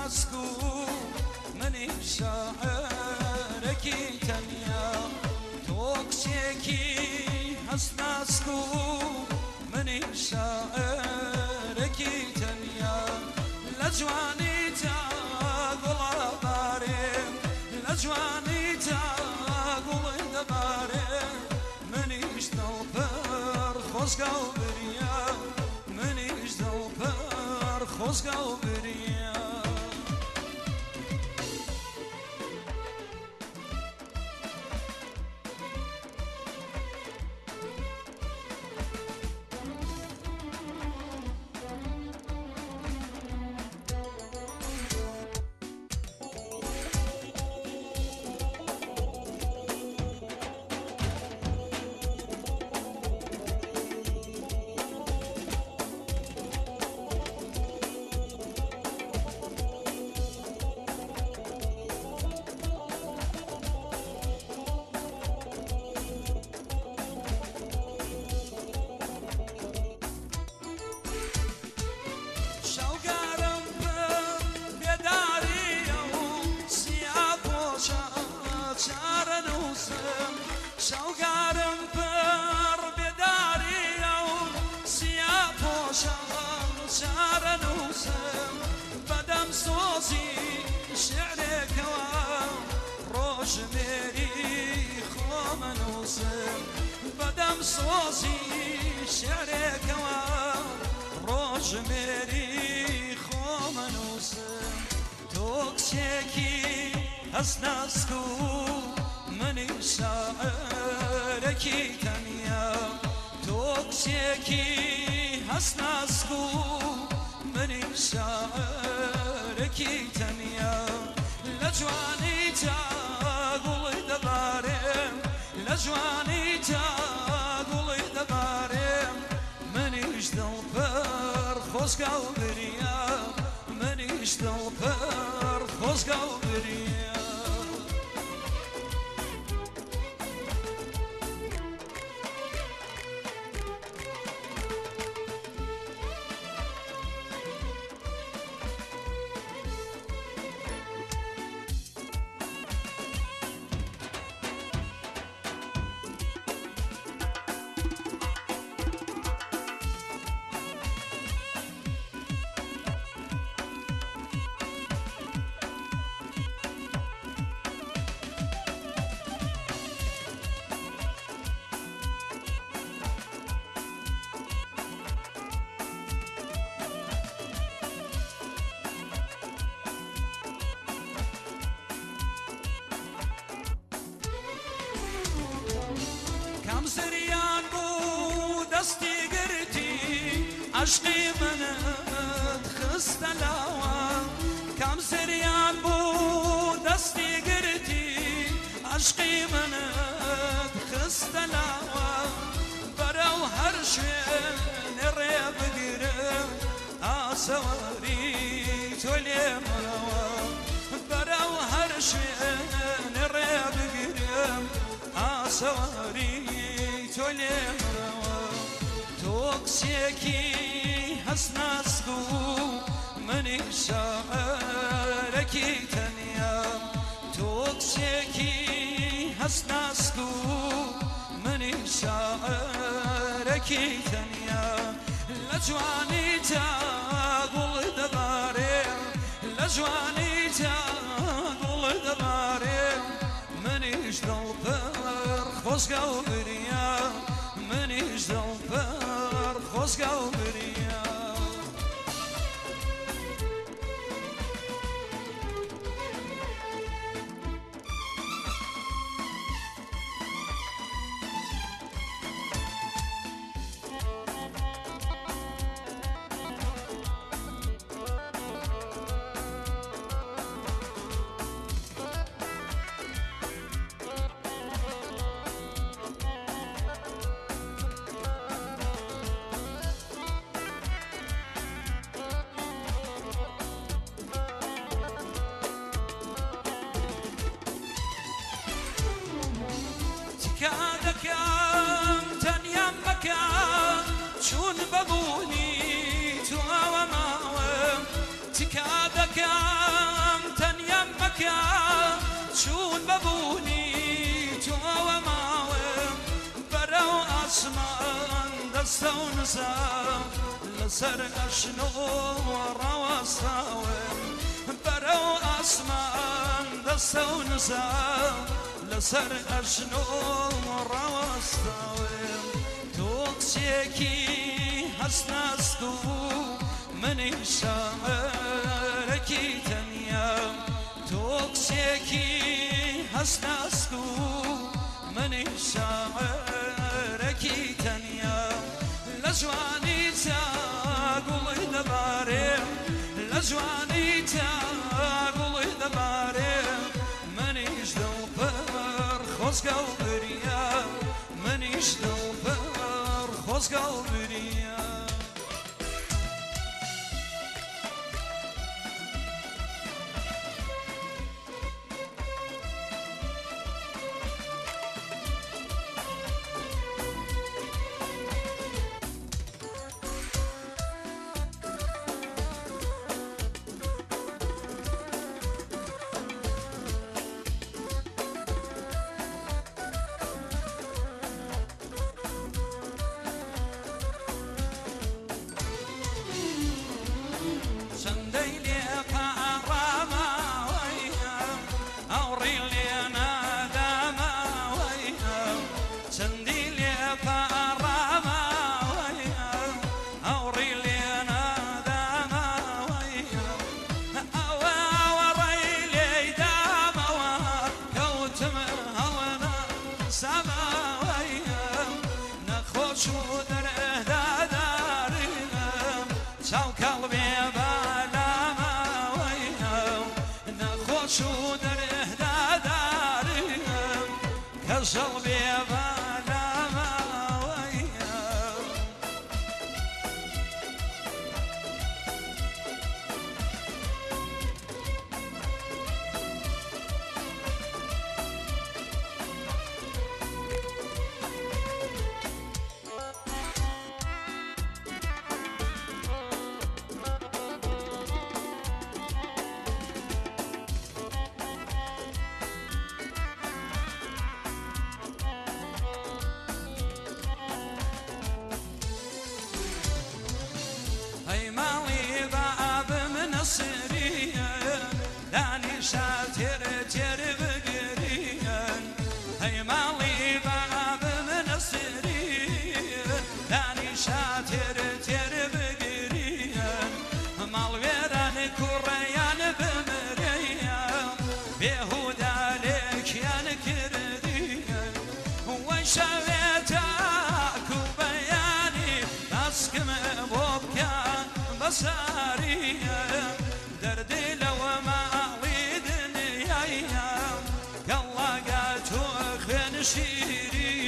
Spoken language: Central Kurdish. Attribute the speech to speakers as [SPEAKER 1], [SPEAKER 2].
[SPEAKER 1] هەست ناسک و منی شاعرێکی تەنیا، تۆ کچێکی هەست ناسک و منی شاعرێکی تەنیا. لە جوانی تا گوڵە بارێ، لە جوانی تا گوڵ دەبارێ، منیش دڵپڕ خۆزگە و بریا، منیش دڵپڕ خۆزگە و بریا. شەوگارم پڕ بێداریە و سیا پۆشە چارەنووسم، بەدەم سۆزی شعرێکەوە ڕۆژمێری خۆمەنووسم، بەدەم سۆزی شعرێکەوە ڕۆژمێری خۆمەنووسم. تۆ کچێکی هەست ناسک و منی شاعرێکی تەنیا، تۆ کچێکی هەست ناسک و منی شاعرێکی تەنیا. لە جوانی تا گوڵ دەبارێم، لە جوانی تا گوڵ دەبارێم، منیش دڵپڕ خۆزگە و بریا، منیش دڵپڕ خۆزگە و بریا. زریان بوو دەستی گرتی عەشقی منت خستە لاوە، کام زریان بوو دەستی گرتی عەشقی منت خستە لاوە، بەرەو هەر شوێنێ ڕێ بگرم ئاسەوەری تۆ لێمەوە، بەرەو هەر شوێنێ ڕێ بگرم ئاسەوەری تۆ لێمەوە. تۆ کچێکی هەست ناسک و منی شاعرێکی تەنیا، تۆ کچێکی هەست ناسک و منی شاعرێکی تەنیا. لە جوانی تا گوڵ دەبارێ، لە جوانی تا گوڵ دەبارێ، منیش دڵپڕ خۆزگە و بریا، منیش دڵپڕ خۆزگە و بریا. دەکەم تەنیا مەکە چون بەبوونی تو ئاوە ماوەم، تکا دەکەم مەکیا چون بەبوونی تۆوە ماوم بەرەو ئاسمان دەستە و نزا لەسەر ئەشنۆ ڕاوەستاوم بەرەو ئاسمان دەستە و نزا لەسەر ئەشنۆ ڕاوەستاوم تۆ کچێکی هەستناست و منی شاعرێکی تەنیا تۆ کچێکی هەستناست و منی شاعرێکی تەنیا لە جوانی تا گوڵی دەبارێ لە جوانی تا گوڵی دەبارێ منیش دڵپڕ خۆزگە و بریا منیش دڵپڕ خۆزگە و بریا. دەردی لەوە ماڵی دنیایە کەڵڵاگات و خوێن شیرینە.